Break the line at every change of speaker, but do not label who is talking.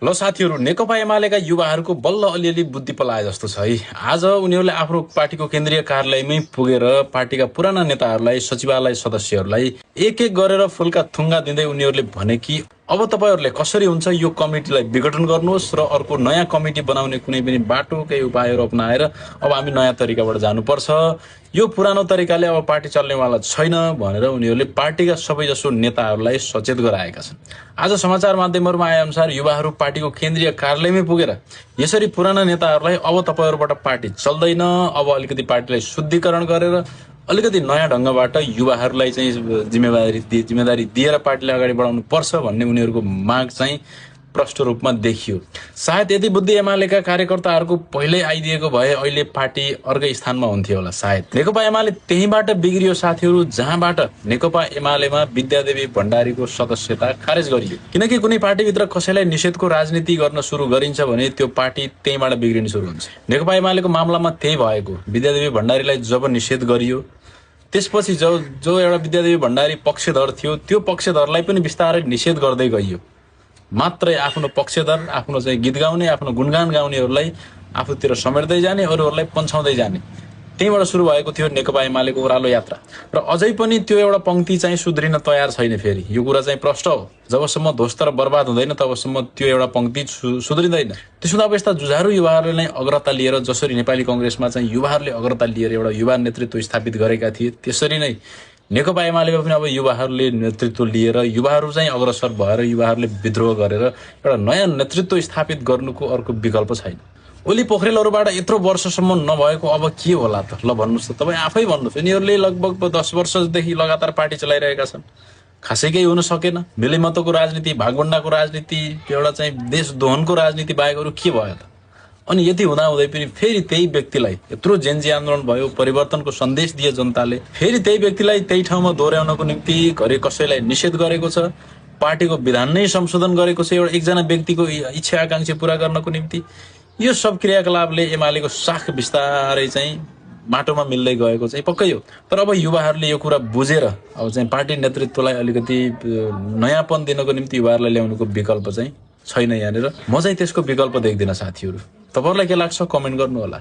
ल साथीहरू, नेकपा एमालेका युवाहरूको बल्ल अलिअलि बुद्धि पलाए जस्तो छ है। आज उनीहरूले आफ्नो पार्टीको केन्द्रीय कार्यालयमै पुगेर पार्टीका पुराना नेताहरूलाई, सचिवालय सदस्यहरूलाई एक एक गरेर फुलका थुङ्गा दिँदै उनीहरूले भने कि अब तपाईहरूले कसरी हुन्छ यो कमिटीलाई विघटन गर्नुहोस् र अर्को नयाँ कमिटी बनाउने कुनै पनि बाटो केही उपायहरू अपनाएर अब हामी नयाँ तरिकाबाट जानुपर्छ, यो पुरानो तरिकाले अब पार्टी चल्नेवाला छैन भनेर उनीहरूले पार्टीका सबैजसो नेताहरूलाई सचेत गराएका छन्। आज समाचार माध्यमहरूमा आए अनुसार युवाहरू पार्टीको केन्द्रीय कार्यालयमै पुगेर यसरी पुराना नेताहरूलाई अब तपाईहरूबाट पार्टी चल्दैन, अब अलिकति पार्टीलाई शुद्धिकरण गरेर अलिकति नयाँ ढङ्गबाट युवाहरूलाई चाहिँ जिम्मेदारी दिएर पार्टीलाई अगाडि बढाउनु पर्छ भन्ने उनीहरूको माग चाहिँ प्रष्ट रूपमा देखियो। सायद यदि बुद्धि एमालेका कार्यकर्ताहरूको पहिल्यै आइदिएको भए अहिले पार्टी अर्कै स्थानमा हुन्थ्यो होला सायद। नेकपा एमाले त्यहीँबाट बिग्रियो साथीहरू, जहाँबाट नेकपा एमालेमा विद्यादेवी भण्डारीको सदस्यता खारेज गरियो। किनकि कुनै पार्टीभित्र कसैलाई निषेधको राजनीति गर्न सुरु गरिन्छ भने त्यो पार्टी त्यहीँबाट बिग्रिन सुरु हुन्छ। नेकपा एमालेको मामलामा त्यही भएको। विद्यादेवी भण्डारीलाई जब निषेध गरियो त्यसपछि जो एउटा विद्यादेवी भण्डारी पक्षधर थियो त्यो पक्षधरलाई पनि बिस्तारै निषेध गर्दै गइयो। मात्रै आफ्नो पक्षधर, आफ्नो चाहिँ गीत गाउने, आफ्नो गुणगान गाउनेहरूलाई आफूतिर समेट्दै जाने, अरूहरूलाई पन्छाउँदै जाने, त्यहीँबाट सुरु भएको थियो नेकपा एमालेको ओह्रालो यात्रा। र अझै पनि त्यो एउटा पंक्ति चाहिँ सुध्रिन तयार छैन। फेरि यो कुरा चाहिँ प्रष्ट हो, जबसम्म ध्वस्त र बर्बाद हुँदैन तबसम्म त्यो एउटा पंक्ति सुध्रिँदैन। त्यसो अब यस्ता जुझारु युवाहरूले नै अग्रता लिएर, जसरी नेपाली कांग्रेसमा चाहिँ युवाहरूले अग्रता लिएर एउटा युवा नेतृत्व स्थापित गरेका थिए, त्यसरी नै नेकपा एमालेमा पनि अब युवाहरूले नेतृत्व लिएर, युवाहरू चाहिँ अग्रसर भएर, युवाहरूले विद्रोह गरेर एउटा नयाँ नेतृत्व स्थापित गर्नुको अर्को विकल्प छैन। ओली पोखरेलहरूबाट यत्रो वर्षसम्म नभएको अब के होला त? ल भन्नुहोस् त, तपाईँ आफै भन्नुहोस्। यिनीहरूले लगभग 10 वर्षदेखि लगातार पार्टी चलाइरहेका छन्, खासै केही हुन सकेन। मिलिमतोको राजनीति, भागभण्डाको राजनीति, एउटा चाहिँ देश दोहनको राजनीति बाहेक अरू के भयो त? अनि यति हुँदाहुँदै पनि फेरि त्यही व्यक्तिलाई, यत्रो जेनजी आन्दोलन भयो, परिवर्तनको सन्देश दिए जनताले, फेरि त्यही व्यक्तिलाई त्यही ठाउँमा दोहोऱ्याउनको निम्ति घरि कसैलाई निषेध गरेको छ, पार्टीको विधान नै संशोधन गरेको छ एउटा एकजना व्यक्तिको इच्छा आकांक्षा पूरा गर्नको निम्ति। यो सब क्रियाकलापले एमालेको साख बिस्तारै चाहिँ माटोमा मिल्दै गएको चाहिँ पक्कै हो। तर अब युवाहरूले यो कुरा बुझेर अब चाहिँ पार्टी नेतृत्वलाई अलिकति नयाँपन दिनको निम्ति युवाहरूलाई ल्याउनुको विकल्प चाहिँ छैन यहाँनिर। म चाहिँ त्यसको विकल्प देख्दिनँ साथीहरू। तपाईहरुलाई के लाग्छ कमेन्ट गर्नु होला।